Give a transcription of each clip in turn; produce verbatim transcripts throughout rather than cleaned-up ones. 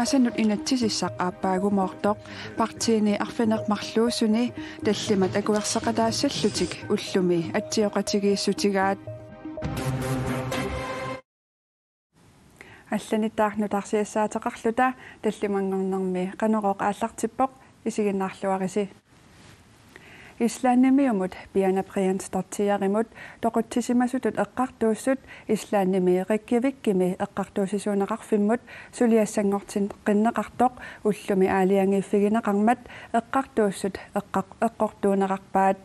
Sanut inatsisissaq aappaagumoortoq partiini arfineq-marluusuni tallimat akuerseqataassallutik ullumi atsioqatigiissutigaat. Allanittaaq nutaarsiassaateqarluta tallimanngornermi Qanorooq aallartippoq, isiginnaarluarisi. Islandimiumut Birna Brjánsdóttirimut toqutsisimasutut eqqartuussut Islandimi Reykjavikimi eqqartuussisuuneqarfimmut suliassanngortinneqartoq ullumi aalajangiiffigineqarmat eqqartuussut eqqar-, eqqortuunerarpaat.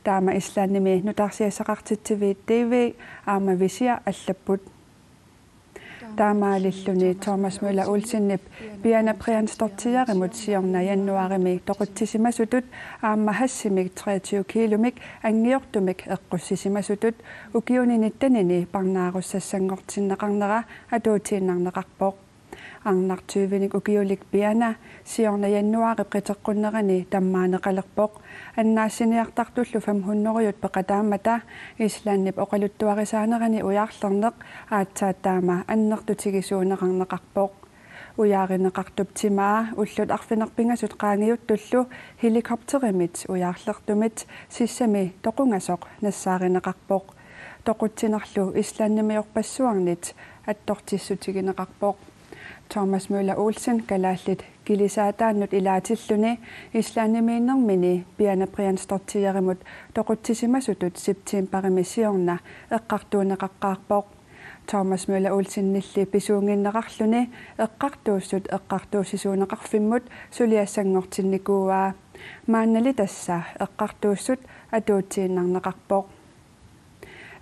Taama Islandimi nutaarsiassaqartitsiviit T V aamma Visir allapput. Taamaalilluni Thomas Møller Olsenip Birna Brjánsdóttirimut siorna januaarimi toqutsisimasutut aamma hashimik treogtyve kilomik anngiortumik eqqussisimasutut ukiuni nittenini parnaarussassanngortinneqarnera atuutiinnarneqarpoq. Arnaq tyvenik ukiulik Birna siorna januaarip qiteqqunnerani tammaaneqalerpoq. Annaassiniartartullu fem hundrede peqataammata Islandip oqaluttuarisaanerani ujaarlerneq aatsaat taama annertutigisuunerarneqarpoq. Ujaarineqartup timaa ullut arfineq-pingasut qaangiuttullu helikopterimit ujaarlertumit sissami toqungasoq nassaarineqarpoq. Toqutsinerlu Islandimiorpassuarnit attortissutigineqarpoq. Thomas Møller Olsen kalaallit kilisaataannut ilaatilluni Islandimiinnermini Birna Brjánsdóttirimut toqutsisimasutut septembarimi siorna eqqartuunneqaqqaarpoq. Thomas Møller Olsenilli pisuunnginnerarluni eqqartuussut eqqartuussisuuneqarfimmut suliassanngortinnikuuaa. Maannali tassa eqqartuussut atuutiinnarneqarpoq.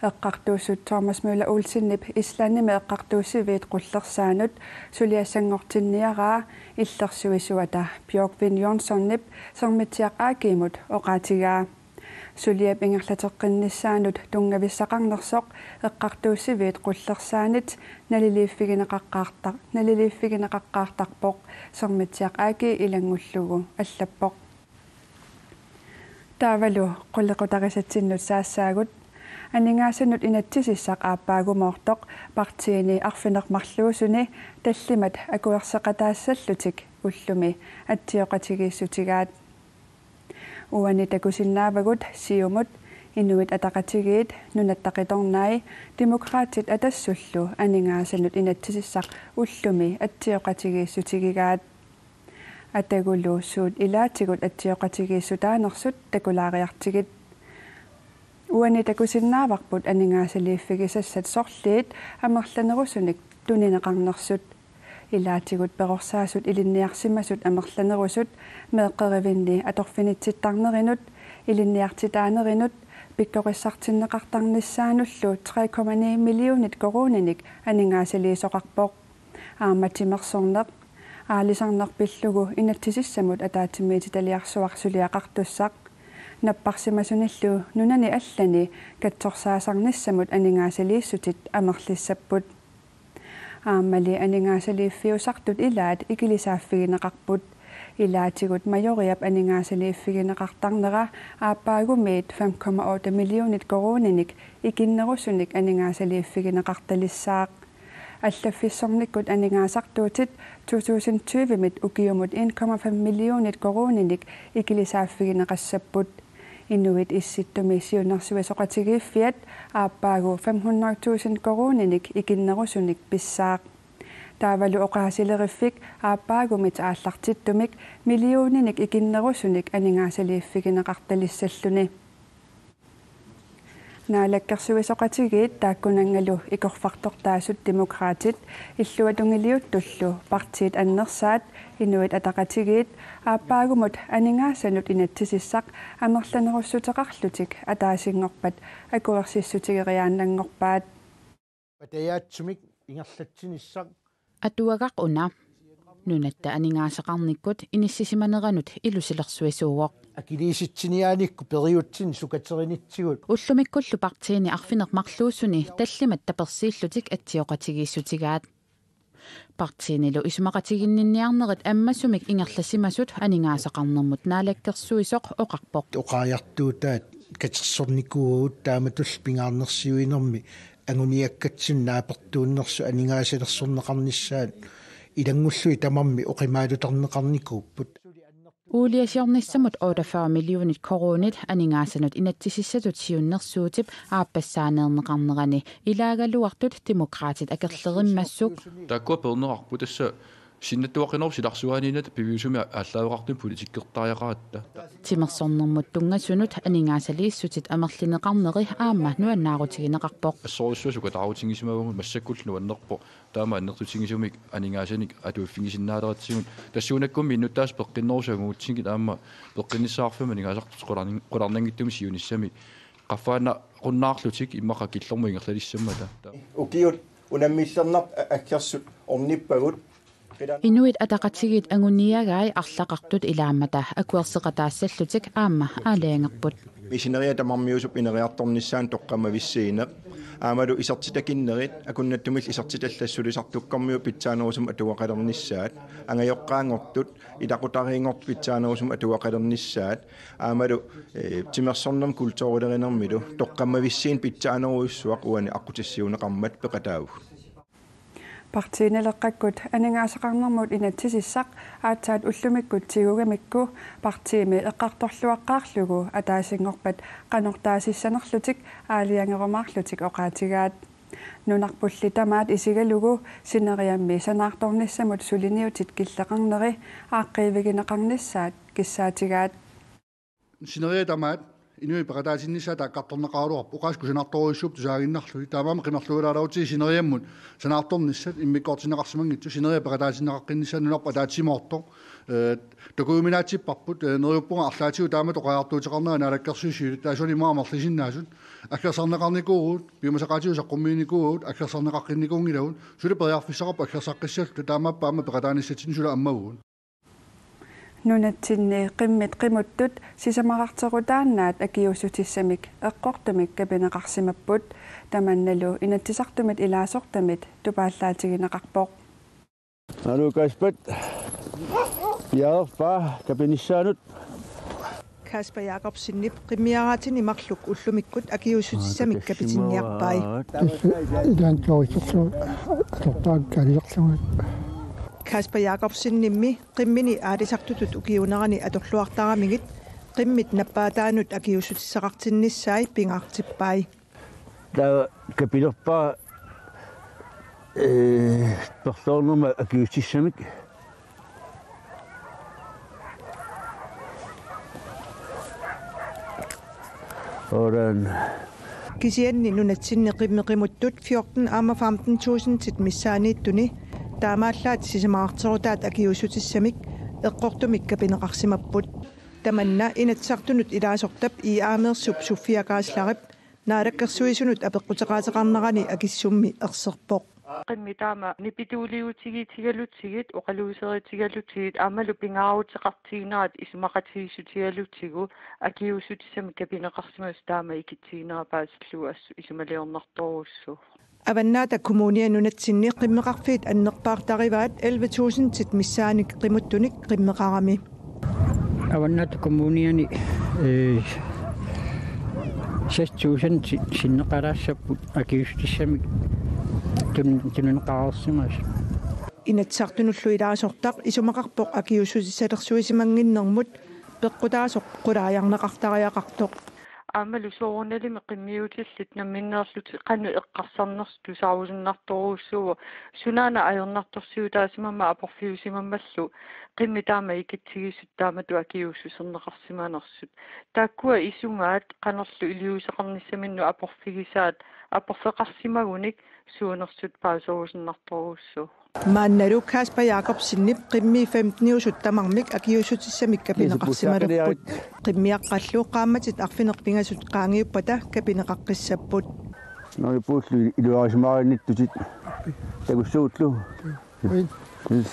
Eqqartuussut Thomas Møller Olsenip Islandimi eqqartuussiviit qullersaanut suliassanngortinniaraa illersuisuata Björgvin Jónssonip Sermitsiaq A G-mut oqaatigaa. Suliap ingerlateqqinnissaanut tunngavissaqarnersoq eqqartuussiviit qullersaanit naliliiffigineqaqqaartar-, naliliiffigineqaqqaartarpoq, Sermitsiaq A G ilanngullugu allappoq. Taavalu qulequtarisatsinnut saassaagut. Aningaasanut inatsisissaq aappaagumoortoq partiini arfineq-marluusuni tallimat akuerseqataassallutik ullumi atsioqatigiissutigaat. Uani takusinnaavagut Siumut, Inuit Ataqatigiit, Nunatta Qitornai, Demokraatit Atassullu aningaasanut inatsisissaq ullumi atsioqatigiissutigigaat. Atagulu suut ilaatigut atsioqatigiissutaanersut takulaariartigit. Uani takusinnaavarput aningaasaliiffigisassat sorliit amerlanerusunik tunineqarnersut. Ilaatigut perorsaasut ilinniarsimasut amerlanerusut meeqqerivinni atorfinitsittarnerinut, ilinniartitaanerinut, pikkorissartinneqartarnissaanullu tre komma ni millionit koruuninik aningaasaliisoqarpoq. Aamma timersorneq, aalisarneq pillugu inatsisissamut ataatsimiititaliarsuaq suliaqartussaq, napparsimasunillu nunani allani katsorsaasarnissamut aningaasaliissutit amerlissapput. Aammali aningaasaliiffiusartut ilaat ikilisaaffigineqarput. Ilaatigut Majoriap aningaasaliiffigineqartarnera aappaagumiit fem komma otte millionit koruuninik ikinnerusunik aningaasaliiffigineqartalissaaq. Allaffissornikkut aningaasartuutit to tusind tyve-mit ukiumut en komma fem millionit koruuninik ikilisaaffigineqassapput. Inuit Issittumi siunnersuisoqatigiiffiat aappaagu fem hundrede tusind koruuninik ikinnerusunik pissaaq. Taavalu oqaasileriffik aappaagumit aallartittumik millioninik ikinnerusunik aningaasaliiffigineqartalissalluni. Naalakkersuisoqatigiit taakkunanngalu ikorfartortaasut Demokraatit illuatungiliuttullu partiit annersaat Inuit Ataqatigiit aappaagumut aningaasanut inatsisissaq amerlanerussuteqarlutik ataasinngorpat akuersissutigeriaannanngorpaat. Patajaatsumik ingerlatsinissaq. Atuagaq una. Nunatta aningaasaqarnikkut inissisimaneranut ilusilersuisuuvoq. Akiliisitsiniaanikkut periutsinni sukaterinitsigut. Ullumikkullu partiini arfineq-marluusuni tallimat tapersiillutik atsioqatigiissutigaat. Partiinilu isumaqatiginninniarnerit ammasumik ingerlasimasut aningaasaqarnermut naalakkersuisoq oqarpoq. Oqariartuutaat katersornikuuvugut taamatullu pingaarnersiuinermi anguniakkatsinnut naapertuunnersut aningaasalersorneqarnissaat ilanngullugit tamarmik oqimaalutarneqarnikuupput. Uuliasiornissamut otteogfyrre millionit koruunit aningaasanut inatsisissatut siunnersuutip aappassaaneerneqarnerani ilaagaluartut Demokraatit akerlerimmassuk. Taakkua peerneqarput tassa sinnattuaqqinerup silarsuaaniinnata piviusumik aallaaveqartumik politikkertariaqaratta. Timersornermut tunngasunut aningaasaliissutit amerlineqarneri aamma nuannaarutigineqarpoq. Assorujussuaq sukataarutigisimavugut massakkullu nuannerpoq. Taama annertutigisumik aningaasanik atuiffigisinnaaleratsigit. Tassuunakkummi innuttaasut peqqinnerusugut aamma peqqinnissaqarfimmik aningaasartut qularnin-, qularnanngitsumik siunissami. Qaffaannaqunnaarlutik immaqa killormut ingerlalissammata. Ukiut unammillernartut a-, aggersut ornippagut. Inuit Ataqatigiit anguniagai arlaqartut ilaammata akuerseqataassallutik aamma aalajangerput. Sineriak tamarmiusup ineriartornissaanut toqqammavissiineq. Aammalu isertitakinnerit, akunnattumillu isertitallassutisartukkormiut pitsaanerusumik atugaqalernissaat. Angajoqqaanngortut, ilaqutariinngortut pitsaanerusumik atugaqalernissaat. Aammalu, eh, timersornermut kulturilerinermilu toqqammavissiineq pitsaanerujussuaq uani aqqutissiuunneqarmat peqataavugut. Partii Naleqqakkut aningaasaqarnermut inatsisissaq aatsaat ullumikkut tigugamikku partiimi eqqartorluaqqaarlugu ataasinngorpat qanoq taasissanerlutik aalajangerumaarlutik oqaatigaat. Nunarpulli tamaat isigalugu sineriammi sanaartornissamut suliniutit killeqarneri aaqqiivigineqarnissaat kissaatigaat. Sineriak tamaat inuit peqataatinnissaat taakkartorneqaraluarpoq, oqaaseq kusanartorujussuupput tusaaginnarlugit. Taamaammat qimerluulaarlutik sineriammut sanaartornissat immikkoortinneqarsimanngitsut, sineriak peqataatinneqaqqinnissaat nunarput ataatsimoortoq. Eh, takujuminaatsipparput, eh, neriuppunga arlaatigut taamatut oqariartuuteqarnera naalakkersuisut siulittaasuanni immaqa amerlisinnaasut. Aggersarneqarnikuuvugut, piumasaqaatigut saqqummiinnikuuvugut, aggersarneqaqqinnikuunngilagut, suli periarfissaqarpoq aggersaqqissalluta, taamaappat aamma peqataanissatsinnut suli ammavugut. Nunatsinni qimmit qimuttut sisamararterutaannaat akiuussutissamik eqqortumik kapineqarsimapput, tamannalu Inatsisartumit ilaasortamit tupaallaatigineqarpoq. Anu Kaspat. Jaarpa kapinissaanut. Kasper Jakobsenip qimmiaraatini marluk ullumikkut akiuussutissamik kapitinniarpai. Tassa ilaantoorisorlu atorpaat kaaliarlugu. Kasper Jakobsenimmi qimmini aalisartutut ukiuunerani atorluartaramigit qimmit nappaataanut akiuussutissaqartinnissai pingaartippai. Taava kapilerpara, eh, persoornerma akiuussutissamik. Oran. Kisianni nunatsinni qimmit qimuttut fjorten aamma femten tusindit missaanniittuni taamaallaat sisamararterutaat akiuussutissamik eqqortumik kapineqarsimapput. Tamanna Inatsisartunut ilaasortap I A-meersup Sofia Geislerip Naalakkersuisunut apeqquteqaateqarnerani akissummi erserpoq. Qimmit taama nipituuliutigiitigalutsigit, oqaluuseritigalutsigit, aammalu pingaaruteqartiginerat isumaqatigiissutigalutsigu, akiuussutissamik kapineqarsimasoq taama ikitsiginiarpaasillugu assut isumaliornartorujussuuvoq. Avannaata Kommunia nunatsinni qimmeqarfiit annerpaartarivaat elleve tusindit missaannik qimuttunik qimmeqarami. Avannaata Kommuniani, eh, seks tusind si-, sinneqalaassapput akiuussutissamik tun-, tunineqareersimasut. Inatsisartunullu ilaasortaq isumaqarpoq akiuussutissalersuisimannginnermut peqqutaasoq qulaajarneqartariaqartoq. Aammalu soorunalimi qimmiutillit namminneerlutik qanoq eqqarsarnersut tusaarusunnartorujussuuvoq, sunaana ajornartorsiutaasimammat aporfiusimammallu qimmit taama ikitsigisut taamatut akiuussuserneqarsimanersut. Taakkua isumaat qanorlu iliuuseqarnissaminnut aporfigisaat aporfeqarsimagunik suunersut paaserusunnartorujussuuvoq. Maannalu Kasper Jakobsenip qimmii femteniusut tamarmik akiuussutissamik kapineqarsimalerput. Qimmiaqqallu qaammatit arfineq-pingasut qaangiuppata kapineqaqqissapput. Neriuppungalu iluarisimaarinnittutit. Takussuullu. Yes.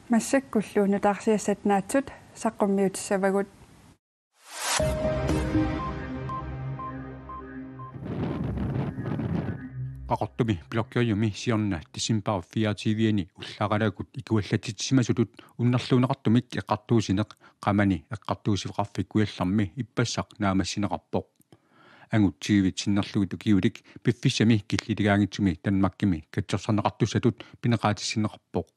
Massakkullu nutaarsiassat naatsut saqqummiutissavagut. Qaqortumi Blokhøjimi siorna decembarip fireogtyve-ani ullaaralaakkut ikuallatsitsisimasutut unnerluunneqartumik eqqartuussineq Qamani Eqqartuussisoqarfik Kujallermi ippassaq naammassineqarpoq. Angut tyvit sinnerlugit ukiulik piffissami killiligaanngitsumi Danmarkimi katsorsarneqartussatut pineqaatissinneqarpoq.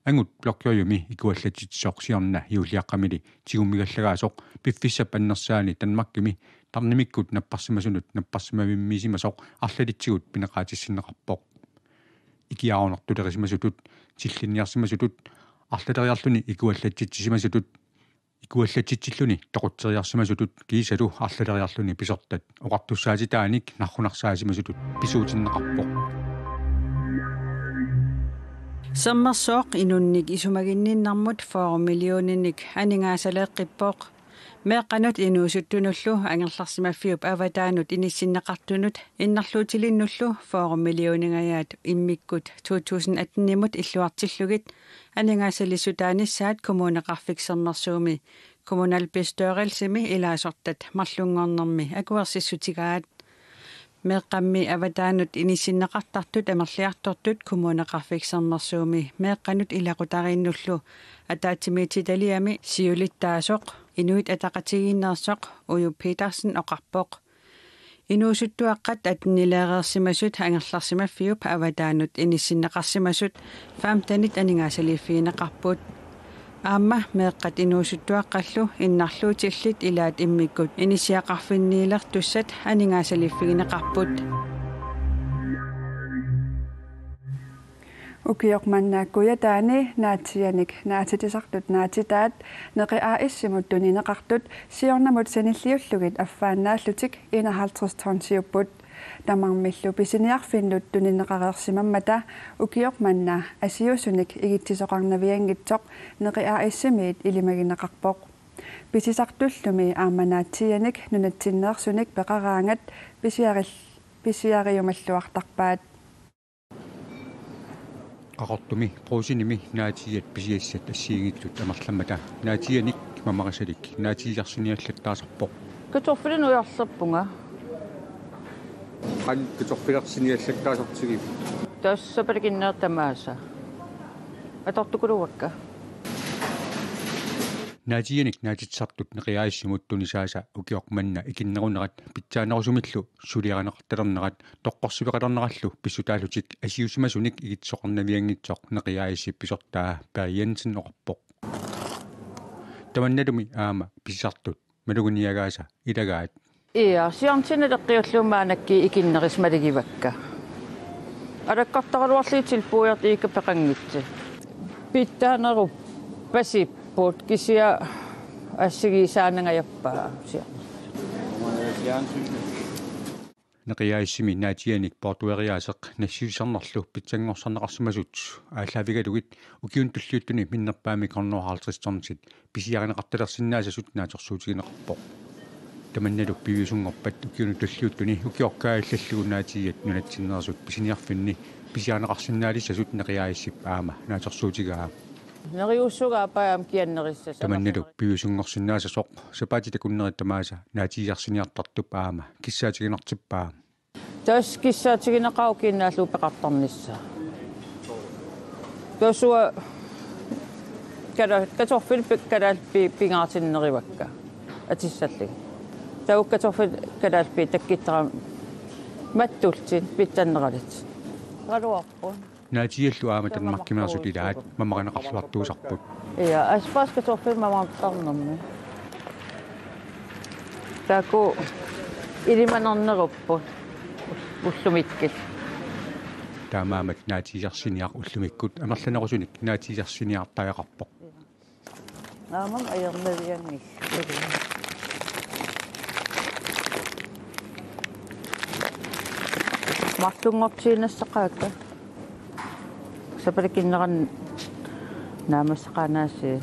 Angut Blokhøjemi ikuallatsitsisoq siorna juulliaqqamili tigummigallagaasoq piffissap annersaani Danmarkimi tarnimikkut napparsimasunut napparsimavimmiisimasoq arlalitsigut pineqaatissinneqarpoq. Ikiaroornertulerisimasutut, tillinniarsimasutut, arlaleriarluni ikuallatsitsisimasutut, ikuallatsitsilluni toqutseriarsimasutut kiisalu arlaleriarluni pisortat oqartussaatitaanik narrunarsaasimasutut pisuutinneqarpoq. Sermersooq inunnik isumaginninnarmut fyrre millioninik aningaasaleeqqippoq. Meeqqanut inuusuttunullu angerlarsimaffiup avataanut inissinneqartunut innarluutilinnullu fyrre millioningajaat immikkut to tusind atten-imut illuartillugit aningaasaliissutaanissaat Kommuneqarfik Sermersuumi kommunalbestyrelsimi ilaasortat marlunngornermi akuersissutigaat. Meeqqammi avataanut inissinneqartartut amerliartortut Kommuneqarfik Sermersuumi meeqqanut ilaqutariinnullu ataatsimiititaliami siulittaasoq Inuit Ataqatigiinneersoq Uju Petersen oqarpoq. Inuusuttuaqqat attenileereersimasut angerlarsimaffiup avataanut inissinneqarsimasut femtenit aningaasaliiffigineqarput. Aamma meeqqat inuusuttuaqqallu innarluutillit ilaat immikkut inissiaqarfinniilertussat aningaasaliiffigineqarput. Ukioq manna Kujataani naatsiianik naatitisartut naatitaat Neqi A/S-imut tunineqartut siornamut sanilliullugit affaannaallutik enoghalvtreds tonsiupput. Tamarmillu pisiniarfinnut tunineqareersimammata ukioq manna Asiusunik Igitsisoqarnavianngitsoq Neqi A/S-imiit ilimagineqarpoq. Pisisartullumi aamma naatsiianik nunatsinneersunik peqaraangat pisiaril-, pisiariumalluartarpaat. Qaqortumi Brugsenimi naatsiiat pisiassat assigiinngitsut amerlammata naatsiianik mamarisalik naatsiiarsiniallattaasarpoq. Kartoffelinut ujarlerpunga. Qanoq kartoffelersinnaallattaasartigipput? Tassa palakinnerit tamaasa. Atortukuluuakka. Naatsiianik naatitsisartut Neqi A/S-imut tunisaasa ukioq manna ikinnerunerat pitsaanerusumillu suliarineqartalernerat toqqorsiveqalernerallu pissutaallutik Asiusimasunik Igitsisoqarnavianngitsoq Neqi A/S-ip pisortaa Per Jensen oqarpoq. Tamannalumi aamma pisisartut maluginiagaasa ilagaat. Ia, siornatigut naleqqiullugu maannakkut ikinnerusut malugivakka. Alakkartaraluarlugit tilbudiortut iikka peqanngitsut. Pitsaaneruppasipput kisianni assigiisaanangajappoq siorna. Neqi A/S-imi naatsiianik poortueriaaseq nassiussisarnerlu pitsanngorsarneqarsimasut aallaavigalugit ukiuni tulliuttuni minnerpaamik hundrede og halvtreds tonsit pisiarineqartalersinnaasasut naatsorsuutigineqarpoq. Tamannalu piviusunngorpat ukiuni tulliuttuni ukioq kaajallallugu naatsiiat nunatsinneersut pisiniarfinni pisiarineqarsinnaalissasut Neqi A/S-ip aamma naatsorsuutigaa. Neriuussugaa paam kiannerissasut. Tamannalu piviusunngorsinnaasasoq sapaatip akunneri tamaasa naatsiiarsiniartartup aamma kissaatiginartippaa. Tassa kissaatigineqaaq ukiinnaallugu peqartarnissaa. Tassa uanga kala-, kartoffelit pi-, kalaallit pi-, pingaarutinnerivakka atissallugit. Taava kartoffelit kalaallit takkuttarami mattullutik pitsanneralutik. Qaluarput. Naatsiiallu aamma Danmarkimeersut ilaat mamarineqarluartuusarput. Ia, asfaltkartoffelit mamartarnermi. Taakku ilimanarnerupput ullumikkut. Taamaammat naatsiiarsiniaq ullumikkut amerlanerusunik naatsiiarsiniartariaqarpoq. Aamma ajornavianngillat. Marlunngortiinnassaqaakka. Sapalakinnerani naammassaqaanaasiit.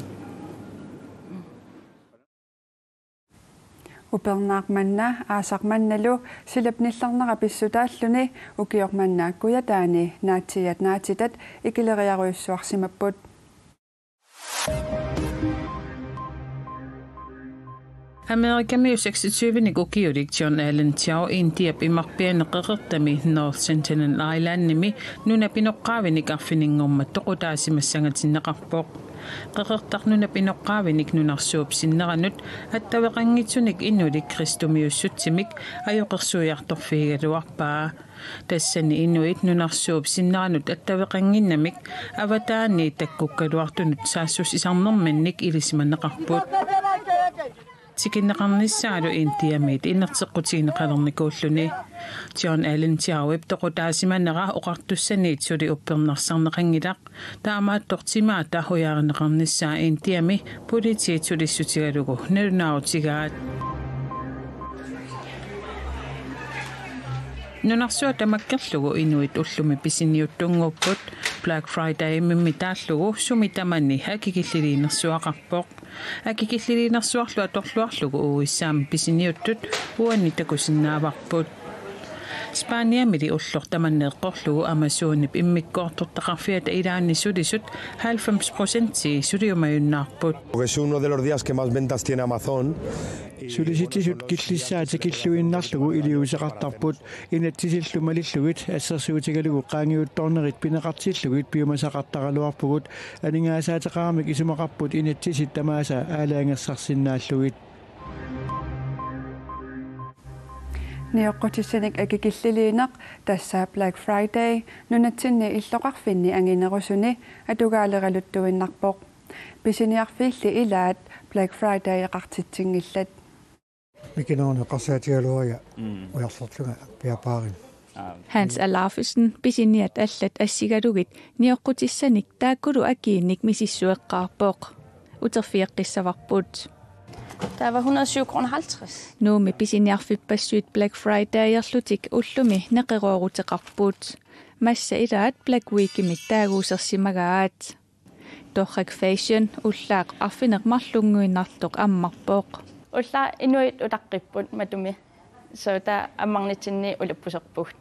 Upernaaq manna aasaq mannalu silap nillerneqarput pissutaalluni ukioq manna Kujataani naatsiiat naatitat ikileriarujussuarsimapput. Amerikamiut seksogtyvenik ukiulik John Allen Chau Indiap imarpiani qeqertami North Sentinel Islandimi nunap inoqqaavinik arfininngormat toqutaasimassangatinneqarpoq. Qeqertaq Nunap inoqqaavinik nunarsuup sinneranut attaveqanngitsunik inulik kristumiussutsimik ajoqersuiartorfigigaluarpaa. Tassani inuit nunarsuup sinneranut attaveqannginnamik avataani takkukkaluartunut saassussisarnermannik ilisimaneqarput. Tikinneqarnissaalu Indiamiit innerteqqutigineqalernikuulluni. John Allen Chauip toqutaasimanera oqartussaniit suli uppernarsarneqanngilaq. Taamaattoq timaata hujaarineqarnissaa Indiami politiit sulissutigalugu nalunaarutigaat. Nunarsuaq tamakkerlugu inuit ullumi pisiniuttunnguupput. Black Friday imminni taallugu sumi tamani akikilliliinersuaqarpoq. Akikilliliinersuarlu atorluarlugu U S A-mi pisiniuttut uani takusinnaavarput. Spaniamili ulloq tamanna eqqorlugu Amazonip immikkoortortaqarfiata ilaanni sulisut halvfems procentii suliumajunnaarput. Es uno de los días que más ventas tiene Amazon. Sulisitsisut killissaat tikilluinnarlugu iliuuseqartarput, inatsisillu malillugit assersuutigalugu qaangiuttoornerit pineqartillugit piumasaqartaraluarpugut. Aningaasaateqaramik isumaqarput inatsisit tamaasa aalajangersarsinnaallugit. Nioqqutissanik akikilliliineq, tassa Black Friday, nunatsinni illoqarfinni anginerusuni atugaaleraluttuinnarpoq. Pisiniarfiilli ilaat Black Friday-eqartitsinngillat. Mikinerani eqqarsaatigaluaria. Mm. Ujarlerlunga piapaarimi. Aa. Hans Alaufesen pisiniat allat assigalugit nioqqutissanik taakkulu akiinnik misissueqqaarpoq. Uterfigeqqissavarput. Taava hundrede syv kroner halvtreds. Nuummi pisiniarfippassuit Black Friday-erlutik ullumi neqerooruteqarput. Massa ilaat Black Week-imik taaguusersimagaat. Torrak Fashion ullaaq arfineq-marlunnguinnartoq ammarpoq. Ullaaq inuit utaqqipput matumi. Soorlu ammarnitsinni ulappuserpugut.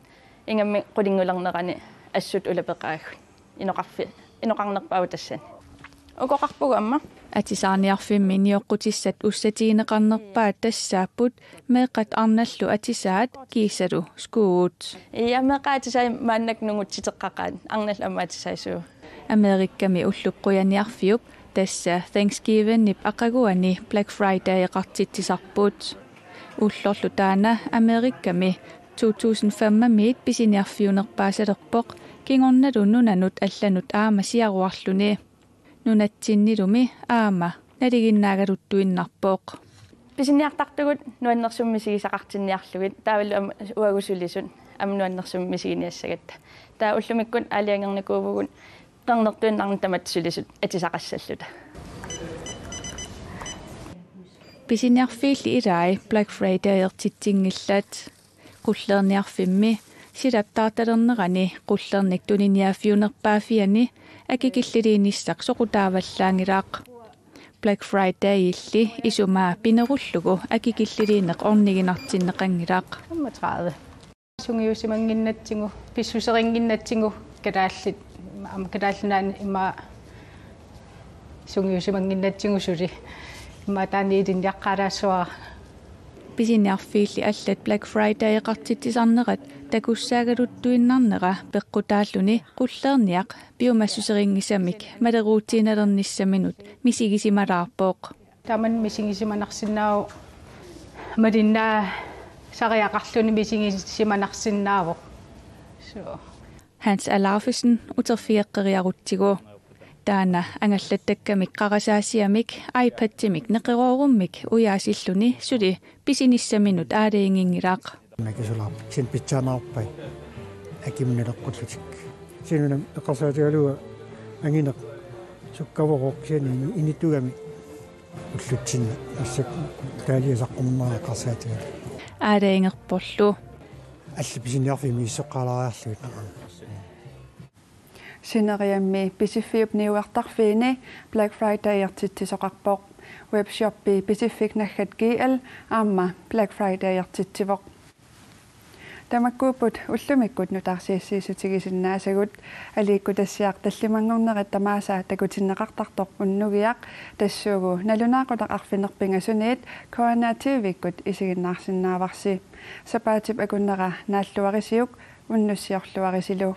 Ingammik qulinngulernerani assut ulapeqaagut. Inoqarfi-, inoqarnerpaavoq tassani. Ukoqarpugut aamma. Atisaarniarfimmi nioqqutissat ussatigineqarnerpaat tassaapput meeqqat arnallu atisaat kiisalu skuut. Ja, meeqqat atisaat maannakkut nungutsiteqqaqaat, arnallu aamma atisaat suut. Amerikami ullup qujaniarfiup, tassa Thanksgivingip aqaguani Black Friday-eqartitsisarput. Ullorlu taanna Amerikami to tusind fem-imiit pisiniarfiunerpaasalerpoq, kingornalu nunanut allanut aamma siaruarluni. Nunatsinnilumi aamma nalinginnaagaluttuinnarpoq. Pisiniartartugut nuannersumik misigisaqartinniarlugit, taavalu aamma uagut sulisut aamma nuannersumik misiginiassagatta. Taava ullumikkut aalajangernikuuvugut qernertuinnarnik tamatta sulisut atisaqassalluta. Pisiniarfiilli ilai Black Friday-ertitsinngillat. Qullerniarfimmi silartaartalernerani qullernik tuniniaaffiunerpaaffiani akikilliliinissaq soqutaavallaanngilaq. Black Friday-illi isumaa pinerullugu akikilliliineq orniginartinneqanngilaq. Femogtredive. Sungiusimannginnatsigu, pissuserinnginnatsigu, kalaallit, aamma Kalaallit Nunaanni ima sungiusimannginnatsigu suli. Ima taanna ilinniaqqaalaassavara. Pisiniarfiilli allat Black Friday-eqartitsisarnerat takussaagaluttuinnarnera peqqutaalluni qullerniaq piumassuserinngisamik maleruutiinnalernissaminut misigisimalaarpoq. Tamanna misigisimanarsinnaavoq, malinnaasariaqarluni misigisimanarsinnaavoq. Suu. Hans Alaufesen uterfigeqqeriarutsigu. Taanna angallattakkamik qarasaasiamik, iPadimik neqeroorummik ujaasilluni suli pisinissaminut aalajanginngilaq. Makisulaarput, kisianni pitsaanerarpai akimut naleqqullutik. Kisianni una eqqarsaatigalugu angineq sukkavoq kisianni ini-, inittugami ullutsinni assut taaliaq saqqummerneq eqqarsaatigalugu. Aalajangerporlu. Allat pisiniarfimmik misissoqqaalaariarlugit. Sineriammi Pisiffiup niuertarfiini Black Friday-ertitsisoqarpoq. Webshoppi Pisiffik naggat G L aamma Black Friday-ertitsivoq. Tamakkuupput ullumikkut nutaarsiassiissutigisinnaasagut. Aliikkutassiaq tallimanngornerit tamaasa takutinneqartartoq unnugiaq, tassuugu nalunaaqutaq arfineq-pingasuniit K N R T-vikkut isiginnaarsinnaavarsi. Sapaatip akunnera naalluarisiuk, unnussiorluarisilu.